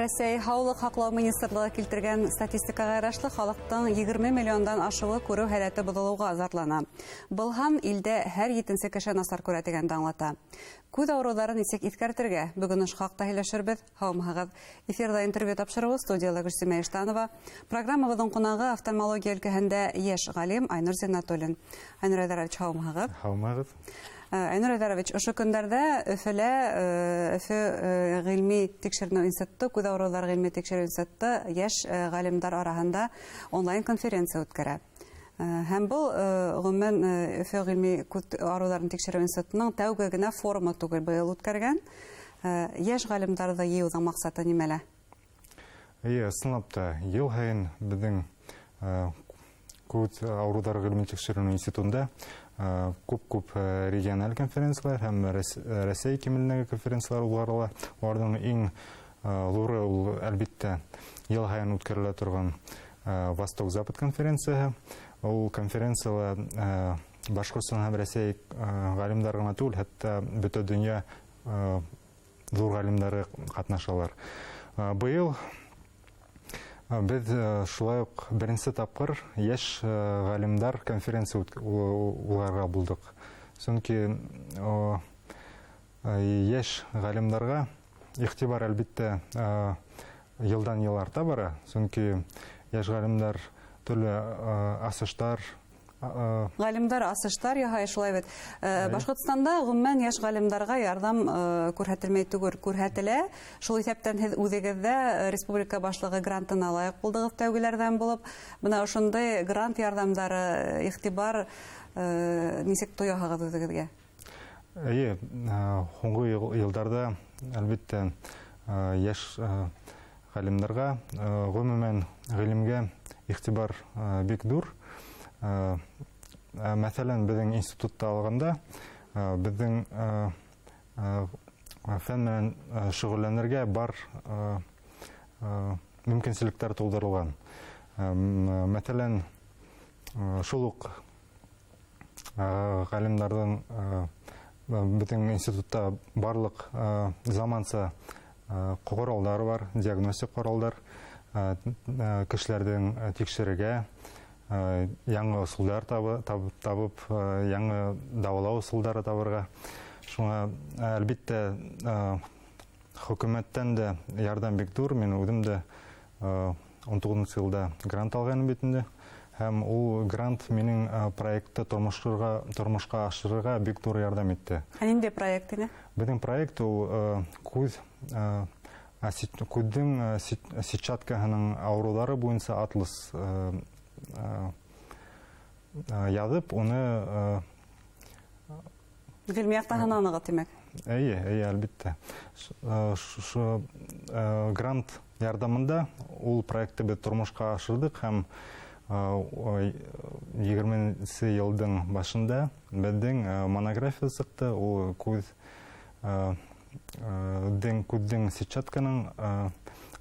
Рәсәй Һаулыҡ һаҡлау министрлығы килтергән статистикаға ярашлы, халыҡтың 20 миллиондан ашыуы күреү һәләте боҙолоуға зарлана. Был һан илдә һәр етенсе кеше насар күрә тигәнде аңлата. Күҙ ауырыуҙарын нисек иҫкәртергә? Бөгөн ошо хаҡта һөйләшербеҙ. Һаумыһығыҙ. Эфирҙа интервью тапшырыуы, студияла Гөлсимә Иштанова. Программабыҙҙың ҡунағы — офтальмология өлкәһендә йәш ғалим Айнур Зиннатуллин. Айнур Айдарович, һаумыһығыҙ. Һаумыһығыҙ. Айнур Айдарович, ошо көндәрҙә Өфөлә Өфө ғилми тикшеренеү институты, күҙ ауырыуҙары ғилми тикшереү институты йәш ғалимдар араһында онлайн конференция үткәрә. Һәм был, ғөмүмән, Өфө ғилми күҙ ауырыуҙарын тикшереү институтының тәүге генә форумы түгел быйыл үткәргән. Йәш ғалимдарҙы йыйыуҙың маҡсаты нимәлә? Эйе, ысынлап та, йыл һайын беҙҙең күҙ ауырыуҙары ғилми тикшеренеү институтында күп-күп региональ конференциялар һәм Рәсәй кимәлендәге конференциялар уҙғарыла. Уларҙың иң ҙуры ул, әлбиттә, йыл һайын үткәрелә торған Восток-Запад конференцияһы. Ул конференцияла Башҡортостан һәм Рәсәй ғалимдары ғына түгел, хатта бөтә донъя ҙур ғалимдары ҡатнашалар. Быйыл беҙ шулай уҡ беренсе тапҡыр йәш ғалимдар конференция уҙғарырға булдыҡ. Сөнки йәш ғалимдарға иғтибар, әлбиттә, йылдан йыл арта бара. Сөнки йәш ғалимдар төрлө асыштар Ғалимдар асыштар яһай, шулай бит. Башҡортостанда ғөмүмән йәш ғалимдарға ярҙам күрһәтелмәй түгел, күрһәтелә. Шул иҫәптән һеҙ үҙегеҙ ҙә республика башлығы грантына лайыҡ булдығыҙ тәүгеләрҙән булып. Бына ошондай грант ярҙамдары, иғтибар нисек тояһығыҙ үҙегеҙгә? Эйе, һуңғы йылдарҙа, әлбиттә, йәш ғалимдарға, ғөмүмән ғилемгә иғтибар бик ҙур. Мәҫәлән, беҙҙең институтта алғанда, беҙҙең фән менән шөғөлләнергә бар мөмкинселектәр тыуҙырылған. Мәҫәлән, шул уҡ ғалимдарҙың, беҙҙең институтта барлыҡ заманса ҡоралдар бар, диагностик ҡоралдар, кешеләрҙең тикшерергә, яңы ысулдар табып, яңы дауалау ысулдары табырға. Шуңа, әлбиттә, хөкүмәттән дә ярҙам бик ҙур. Мин үҙем дә ун туғыҙынсы йылда грант алғайным бит инде. Һәм ул грант минең проектты тормошҡа ашырырға бик ҙур ярҙам итте. Ә ниндәй проект ине? Беҙҙең проект ул күҙҙең сетчаткаһының ауырыуҙары буйынса атлас яҙып, уны Ғилми яҡтан һананығыҙ, тимәк? Эйе, эйе, әлбиттә. Ошо грант ярҙамында ул проектты беҙ тормошҡа ашырҙыҡ һәм егерменсе йылдың башында беҙҙең монография сыҡты. Ул күҙҙең сетчатканың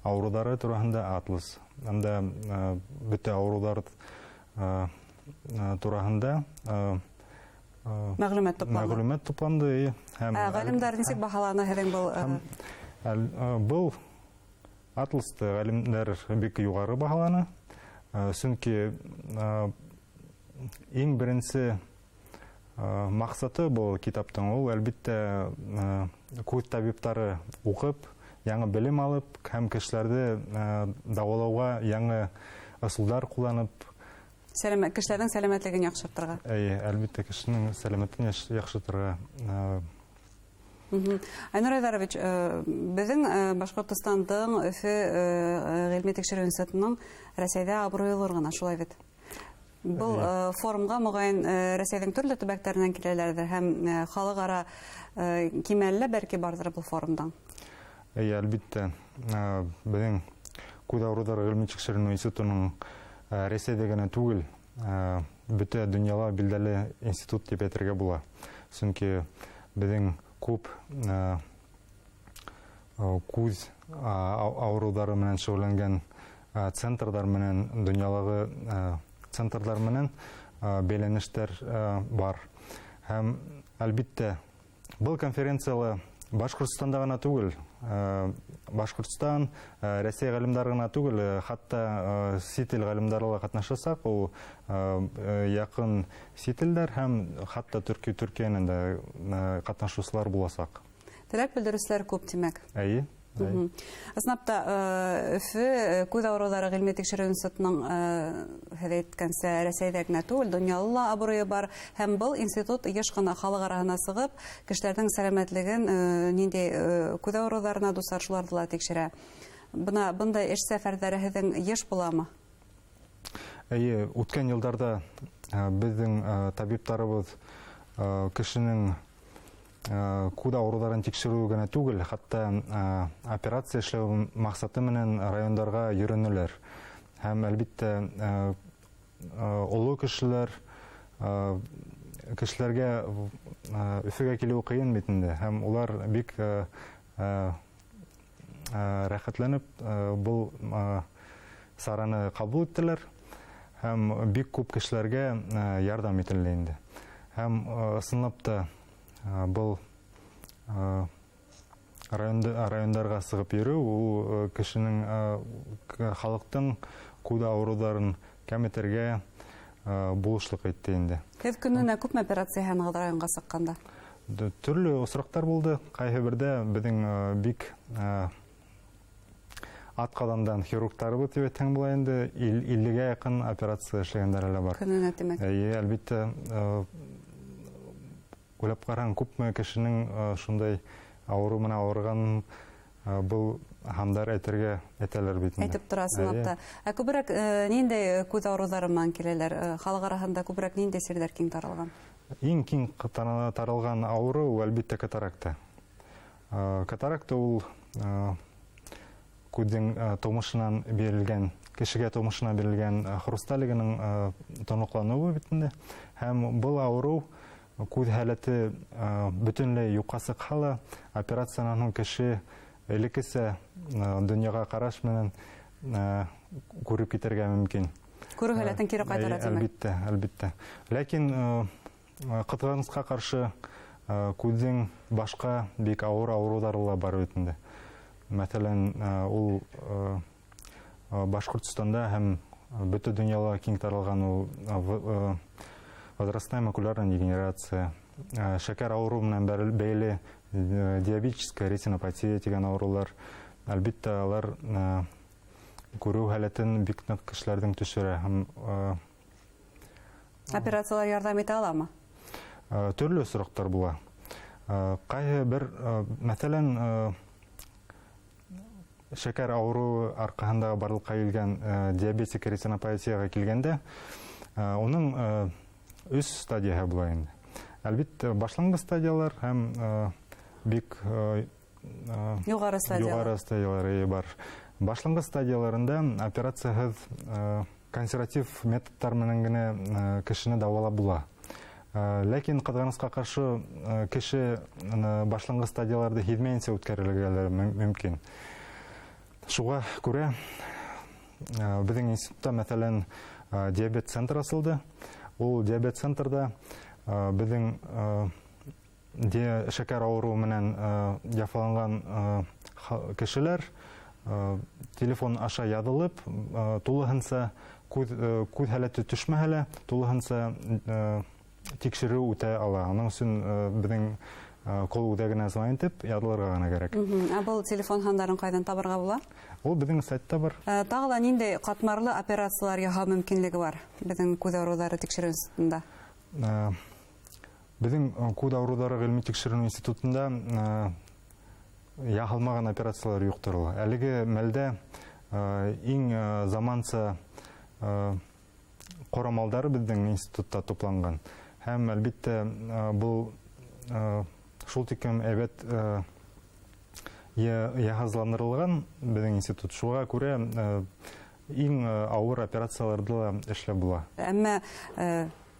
ауырыуҙары тураһында атлас. Анда бөтә ауырыуҙар тураһында мәғлүмәт тупланды. Мәғлүмәт тупланды, эйе. Һәм Ғалимдар нисек баһаланы һеҙҙең был, Был атласты ғалимдар бик юғары баһаланы. Сөнки иң беренсе маҡсаты был китаптың ул, әлбиттә, күҙ табиптары уҡып, яңы белем алып һәм кешеләрҙе дауалауға яңы ысулдар ҡулланып, Кешеләрҙең сәләмәтлеген яҡшыртырға. Эйе, әлбиттә, кешенең сәләмәтлеген яҡшыртырға. Айнур Айдарович, беҙҙең Башҡортостандың Өфө ғилми тикшереү институтының Рәсәйҙә абруйы ҙур ғына, шулай бит? Был форумға, моғайын, Рәсәйҙең төрлө төбәктәренән киләләрҙер һәм халыҡ-ара кимәле бәлки барҙыр был форумдан. Эйе, әлбиттә, беҙҙең күҙ ауырыуҙары ғилми тикшеренеү институтының Рәсәйҙә генә түгел, бөтә донъяла билдәле институт тип әйтергә була. Сөнки беҙҙең күп күҙ ауырыуҙары менән шөғөлләнгән центрҙар менән, донъялағы центрҙар менән бәйләнештәр бар. Һәм, әлбиттә, был конференцияла Башҡортостанда ғына түгел, Башҡортостан, Рәсәй ғалимдары ғына түгел, хатта сит ил ғалимдары ла ҡатнашасаҡ. Ул яҡын сит илдәр һәм хатта Төркиәнән дә ҡатнашыусылар буласаҡ. Теләк белдереүселәр күп, тимәк. Эйе. Ысынлап та, Өфө күҙ ауырыуҙары ғилми тикшереү институтының, һеҙ әйткәнсә, Рәсәйҙә генә түгел, донъяла ла абруйы бар. Һәм был институт йыш ҡына халыҡ араһына сығып, кешеләрҙең сәләмәтлеген, ниндәй күҙ ауырыуҙарына дусар, шуларҙы ла тикшерә. Бына бындай эш сәфәрҙәре һеҙҙең йыш буламы? Эйе, үткән йылдарҙа беҙҙең табиптарыбыҙ кешенең күҙ ауырыуҙарын тикшереү генә түгел, хатта операция эшләү маҡсаты менән райондарға йөрөнөләр. Һәм әлбиттә, оло кешеләргә Өфөгә килеү ҡыйын бит инде, һәм улар бик рәхәтләнеп был сараны ҡабул иттеләр һәм бик күп кешеләргә ярҙам ителде инде. Һәм ысынлап та был райондарға сығып йөрөү, ул кешенең, халыҡтың күҙ ауырыуҙарын кәметергә булышлыҡ итте инде. Һеҙ көнөнә күпме операция яһанығыҙ районға сыҡҡанда? Төрлө осраҡтар булды. Ҡайһы берҙә беҙҙең бик ат ҡаҙандан хирургтарыбыҙ тип әйтһәң була инде, иллегә яҡын операция эшләгәндәр әле бар. Көнөнә, тимәк. Эйе, әлбиттә, уйлап ҡараһаң, күпме кешенең шундай ауырыу менән ауырған, был һандар әйтергә әйтәләр бит инде. Әйтеп тора, ысынлап та. Ә күберәк ниндәй күҙ ауырыуҙары менән киләләр? Халыҡ араһында күберәк ниндәй сирҙәр киң таралған? Иң киң таралған ауырыу, әлбиттә, катаракта. Катаракта ул күҙҙең тумышынан бирелгән, кешегә тумышынан бирелгән хрусталигының тоноҡланыуы бит инде. Һәм был ауырыу күҙ һәләте бөтөнләй юҡҡа сыҡһа ла, операциянан һуң кеше элеккесә донъяға ҡараш менән күреп китергә мөмкин. Күреү һәләтен кире ҡайтара, тимәк. Әлбиттә, әлбиттә. Ләкин ҡыҙғанысҡа ҡаршы күҙҙең башҡа бик ауыр ауырыуҙары ла бар бит инде. Мәҫәлән, ул Башҡортостанда һәм бөтә донъяла киң таралған ул возрастная макулярная дегенерация, шәкәр ауырыуы менән бәйле диабетическая ретинопатия тигән ауырыулар. Әлбиттә, алар күреү һәләтен бик ныҡ кешеләрҙең төшөрә. Һәм Операциялар ярҙам итә аламы? Төрлө осраҡтар була. Ҡайһы бер, мәҫәлән, шәкәр ауырыуы арҡаһында барлыҡҡа килгән диабетик ретинопатияға килгәндә, уның өс стадияһы була инде. Әлбиттә, башланғыс стадиялар һәм бик Юғары стадиялар. юғары стадиялар бар. Башланғыс стадияларында операцияһыҙ консерватив методтар менән генә кешене дауалап була. Ләкин ҡыҙғанысҡа ҡаршы кеше башланғыс стадияларҙы һиҙмәйенсә үткәрергә лә мөмкин. Шуға күрә беҙҙең институтта, мәҫәлән, диабет центр асылды. Ул диабет центрда беҙҙең шәкәр ауырыуы менән яфаланған кешеләр телефон аша яҙылып, тулыһынса күҙ һәләте төшмәһә лә, тулыһынса тикшереү үтә ала. Уның өсөн беҙҙең ҡол үҙәгенә звонить итеп яҙылырға ғына кәрәк. Ә был телефон һандарын ҡайҙан табырға була? Ул беҙҙең сайтта бар. Тағы ла ниндәй ҡатмарлы операциялар яһау мөмкинлеге бар беҙҙең күҙ ауырыуҙары тикшереү институтында? Беҙҙең күҙ ауырыуҙары ғилми тикшереү институтында яһалмаған операциялар юҡтыр ул. Әлеге мәлдә иң заманса ҡорамалдар беҙҙең институтта тупланған. Һәм әлбиттә был шул тиклем әйбәт яһазландырылған беҙҙең институт. Шуға күрә иң ауыр операцияларҙы ла эшләп була. Әммә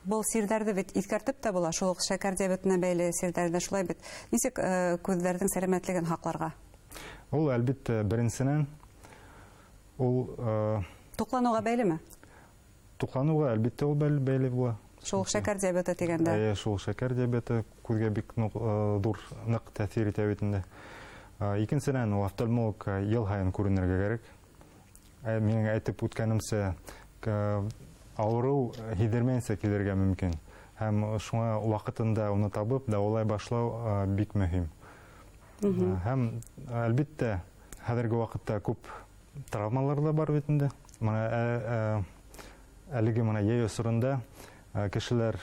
был сирҙәрҙе бит иҫкәртеп тә була, шул уҡ шәкәр диабетына бәйле сирҙәрҙе шулай бит. Нисек күҙҙәрҙең сәләмәтлеген һаҡларға? Ул әлбиттә беренсенән ул Туҡланыуға бәйлеме? Туҡланыуға әлбиттә ул бәйле була. Шул шәкәр диабеты тигәндә. Эйе, шул шәкәр диабеты, күҙгә бик ҙур ныҡ тәьҫир итә бит инде. Икенсенән, ул офтальмолог йыл һайын күренергә кәрәк. Минең әйтеп үткәнемсә, ауырыу һиҙҙермәйенсә килергә мөмкин. Һәм шуңа ваҡытында уны табып, дауалай башлау бик мөһим. Һәм, әлбиттә, хәҙерге ваҡытта күп травмалар ҙа бар бит инде. Мына әлеге мына йәй осоронда кешеләр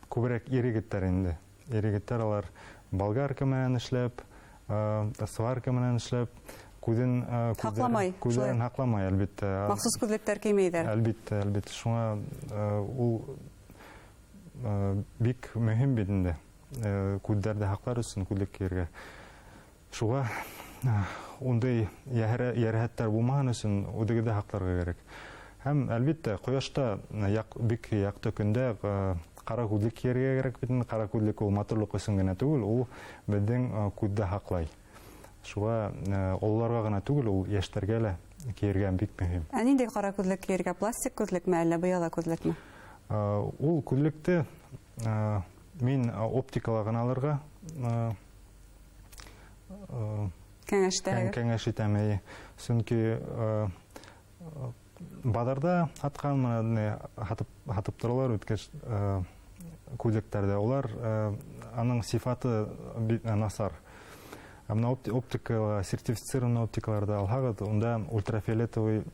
күберәк ир-егеттәр инде. Ир-егеттәр алар болгарка менән эшләп, сварка менән эшләп, күҙен һаҡламай, күҙҙәрен һаҡламай, әлбиттә. Махсус күҙлектәр кеймәйҙәр. Әлбиттә, әлбиттә. Шуңа ул бик мөһим бит инде. Күҙҙәрҙе һаҡлар өсөн күҙлек кейергә. Шуға ундай йәрәхәттәр булмаһын өсөн үҙегеҙҙе һаҡларға кәрәк. Һәм әлбиттә, ҡояшта бик яҡты көндә ҡара күҙлек кейергә кәрәк бит инде. Ҡара күҙлек ул матурлыҡ өсөн генә түгел, ул беҙҙең күҙҙе һаҡлай. Шуға ололарға ғына түгел, ул йәштәргә лә кейергә бик мөһим. Ә ниндәй ҡара күҙлек кейергә? Пластик күҙлекме, әллә быяла күҙлекме? Ул күҙлекте мин оптикала ғына алырға кәңәш итәһегеҙ? Кәңәш итәм, эйе. Сөнки баҙарҙа һатҡан, мына һатып торалар үткәс күҙлектәрҙе, улар аның сифаты насар. Ә мына оптикала, сертифицированный оптикаларҙы алһағыҙ, унда ультрафиолетовый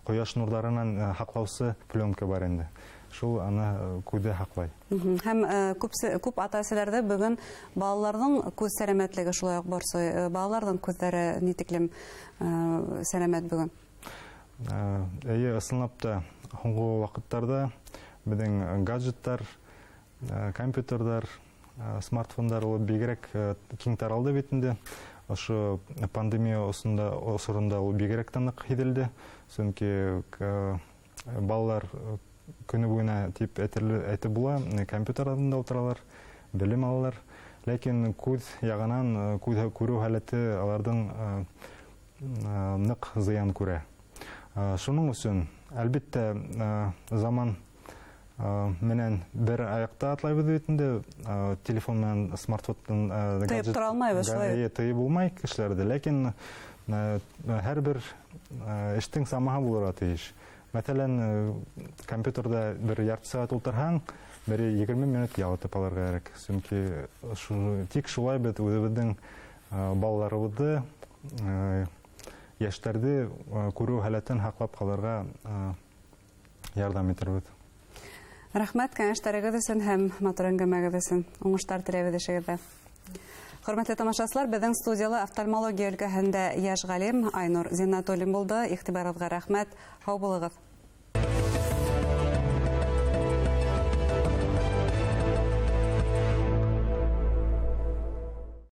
ҡояш нурҙарынан һаҡлаусы пленка бар инде. Шул аны күҙҙе һаҡлай. Һәм күп ата-әсәләрҙе бөгөн балаларҙың күҙ сәләмәтлеге шулай уҡ борсой. Балаларҙың күҙҙәре ни тиклем сәләмәт бөгөн? Эйе, ысынлап та һуңғы ваҡыттарҙа беҙҙең гаджеттар, компьютерҙар, смартфондар ул бигерәк киң таралды бит инде. Ошо пандемия осоронда ул бигерәк тә ныҡ һиҙелде. Сөнки балалар көнө буйына тип әйтеп була, компьютер алдында ултыралар, белем алалар. Ләкин күҙ яғынан, күҙ күреү һәләте аларҙың ныҡ зыян күрә. Шуның өсөн, әлбиттә, заман менән бер аяҡта атлайбыҙ бит инде, телефон менән смартфон, тыйып тора алмайбыҙ, шулай. Эйе, тыйып булмай кешеләрҙе, ләкин һәр бер эштең самаһы булырға тейеш. Мәҫәлән, компьютерҙа бер ярты сәғәт ултырһаң, бер 20 минут ял итеп алырға кәрәк. Сөнки тик шулай беҙ үҙебеҙҙең балаларыбыҙҙы, йәштәрҙе күреү һәләтен һаҡлап ҡалырға ярҙам итербеҙ. Рәхмәт кәңәштәрегеҙ өсөн һәм матур әңгәмәгеҙ өсөн. Уңыштар теләйбеҙ эшегеҙҙә. Хөрмәтле тамашасылар, беҙҙең студияла офтальмология өлкәһендә йәш ғалим Айнур Зиннатуллин булды. Иғтибарығыҙға рәхмәт. Һау булығыҙ.